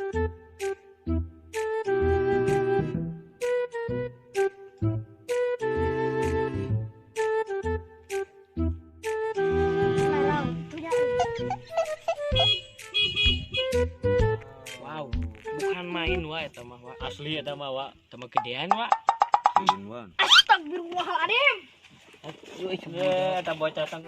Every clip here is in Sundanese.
Wow, bukan main wa eta mah wa. Asli eta mah wa, eta mah gedean wa. Astagfirullahaladzim. Aduh, eta bocah tang.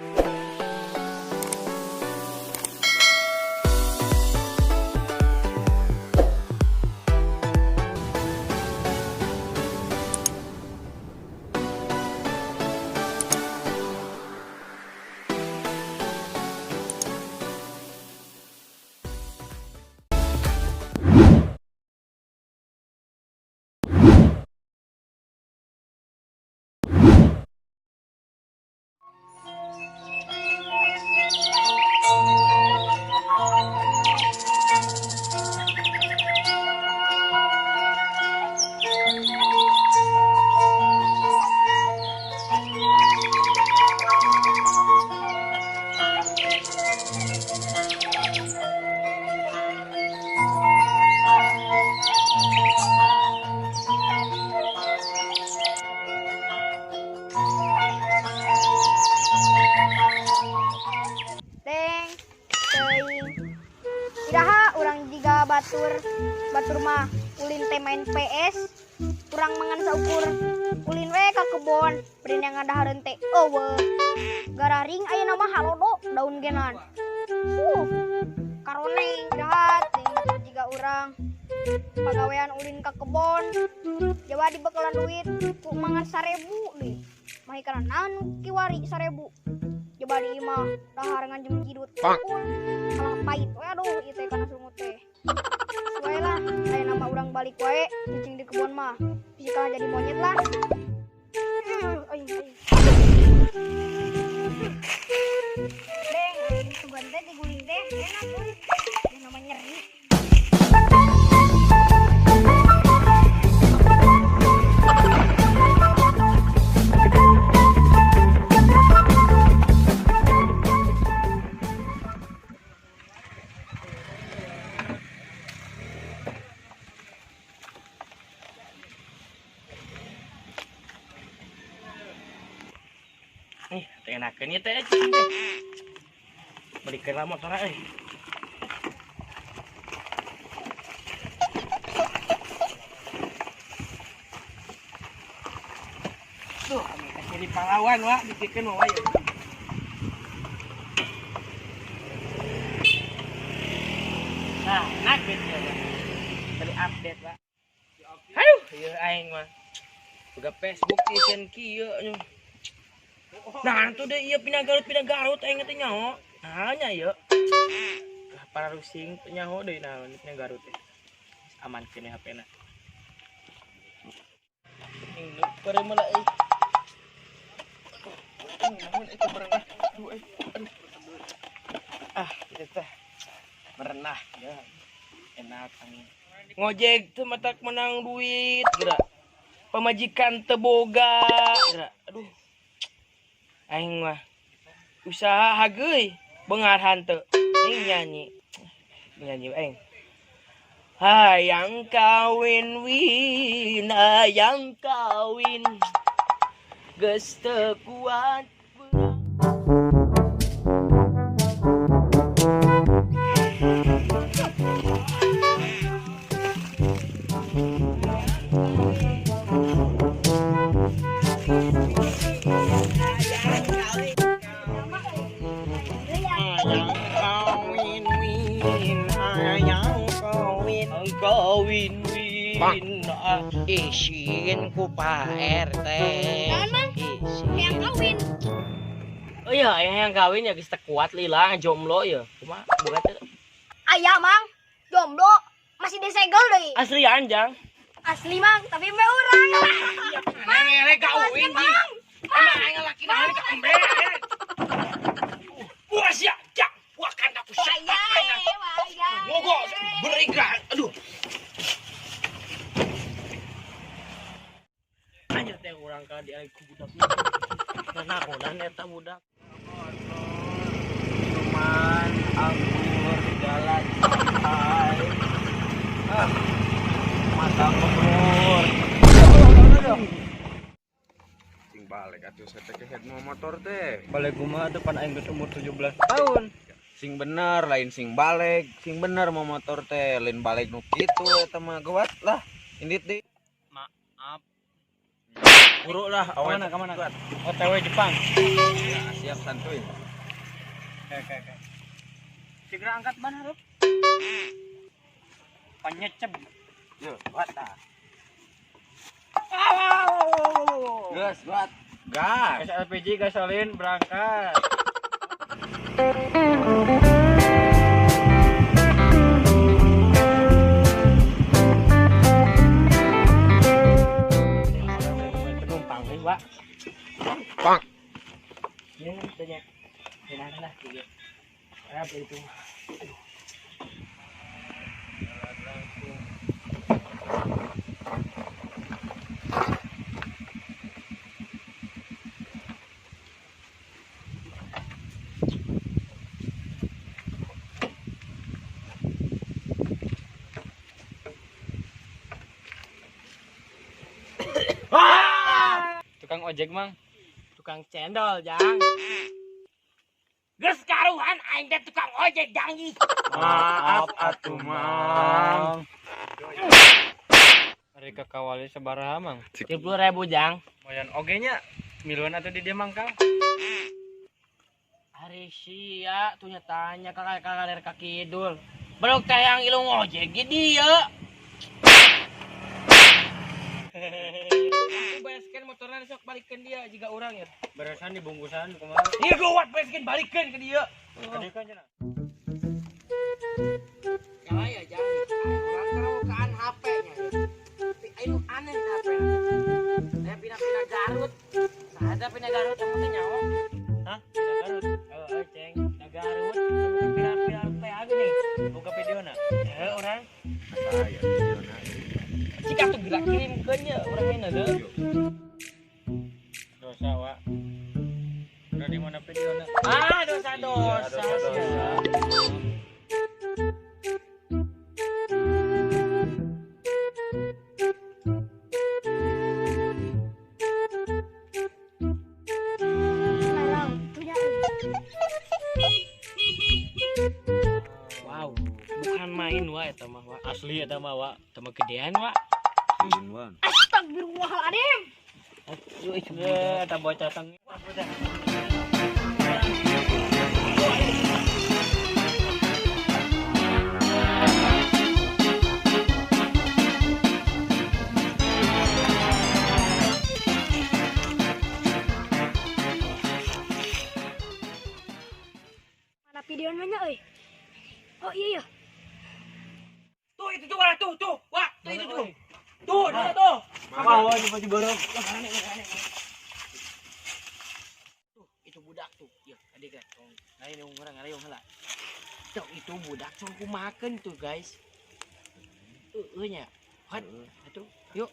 Iraha urang jiga batur batur mah ulin teh main PS kurang mangan saukur ulin we ka kebon beri yang ngadahareun teh eueuh gararing ayeuna mah halodo daun genan karoneng iraha teh batur jiga urang pagawean ulin ka kebon jawa dibekalan duit ku mangan 1000 deui mah kana naon kiwari 1000 coba di imah dahar nganjem kidut kalah pahit we aduh ieu teh kana sungut teh wae lah aya nama urang balik wae cicing di kebon mah bisa kalah jadi monyet lah. Aing deng sugan teh diguling teh enak euy yang namanya nyeri. Nih, teh enakeun ieu teh cing teh. Balikeun lah motor euy. Tuh, ame ka jadi pahlawan wa dikeun wa ieu. Nah, enak gitu ya. Tadi update wa. Aduh, ieu aing mah. Boga Facebook ieu kieu nya. Nah, tuh deh iya pindah Garut aing teh nyaho. Nah, nya ieu. Para rusing nyaho deui nah pindah Garut teh. Aman keneh HP-na. Ini pare mala euy. Namun itu berenah. Aduh euy. Aduh. Ah, ieu teh merenah ya. Enak angin. Ngojek teu matak menang duit geura. Pamajikan teu boga geura. Aduh. Aing mah usaha hageuy beungar hanteu aing nyanyi nyanyi aing hayang kawin win hayang kawin geus teu kuat. Kawin win isin ku Pak RT. Isin yang kawin. Oh iya, yang kawin ya geus teu kuat lila jomblo ya. Kumaha boga teh? Aya Mang, jomblo masih disegel deui. Asli anjang. Asli Mang, tapi meh urang. Mang, kawin Mang. Emang aing laki naon ka embe. Wah sia, jak. Wah kanda ku sia. Mogo berikan. Aduh. Anjir teh urang ka di ku budak. Naonan eta budak. Minuman anggur jalan santai. atuh saya teh kehed mau motor teh. Balik kumaha tuh pan aing geus umur 17 tahun. Sing bener lain sing balik, sing bener mau motor teh lain balik nu kitu eta mah gawat lah. Indit deui. Maaf. Buru lah awan. Kemana kemana? OTW Jepang. Ya, siap santuy. Oke. Segera angkat ban harup. Panyeceb. Yo, buat tah. Gas, buat. Gas. Gas LPG gasolin berangkat. Penumpang euy, Wak. Pang. Ieu tanya. Enak lah kieu. Apa itu? Aduh. Tukang ojek mang, tukang cendol jang. Geus karuhan aing teh tukang ojek jang ih. Maaf atuh mang. Ari ka kawali sabaraha mang? 30.000 jang. Moyan oge nya miluan atuh di dieu mangkal. Ari sia tuh nya tanya ka kaler ka kidul. Belok teh yang ilung ojek di dieu. Bereskan motornya sok balikeun dia jika urang ya. Beresan dibungkusan kumaha? Ieu gawat bereskeun balikeun ke dia. Ka cenah. Kalau ya jangan urang karawokaan HP-nya. Tapi ayo aneh HP-na. Aya pindah-pindah Garut. Saha pindah Garut yang penting nyaho. Hah? Pindah Garut. Heeh, ceng. Pindah Garut. Pindah-pindah PA geuning. Buka videona. Heuh urang. Aya videona. Jika tuh gerak kirimkeun nya urang ini deui. Dosa, Wak. Udah di mana videona? Ah, dosa-dosa. Wow, bukan main wa eta mah wa. Asli eta mah wa, eta mah gedean wa. Astagfirullahaladzim. Aduh, itu eta bocah teng. Mana video nanya euy? Oh iya ya. Tuh itu tuh wah tuh tuh. Wah, tuh itu tuh. Tuh, tuh, tuh. Wah, wah, baju borong. Tuh, itu budak tuh. Ya, adik kan. Lain yang urang ngariung heula. Tuh, itu budak cuma kumakeun tuh, guys. Heueuh nya. Wat, atuh. Yuk.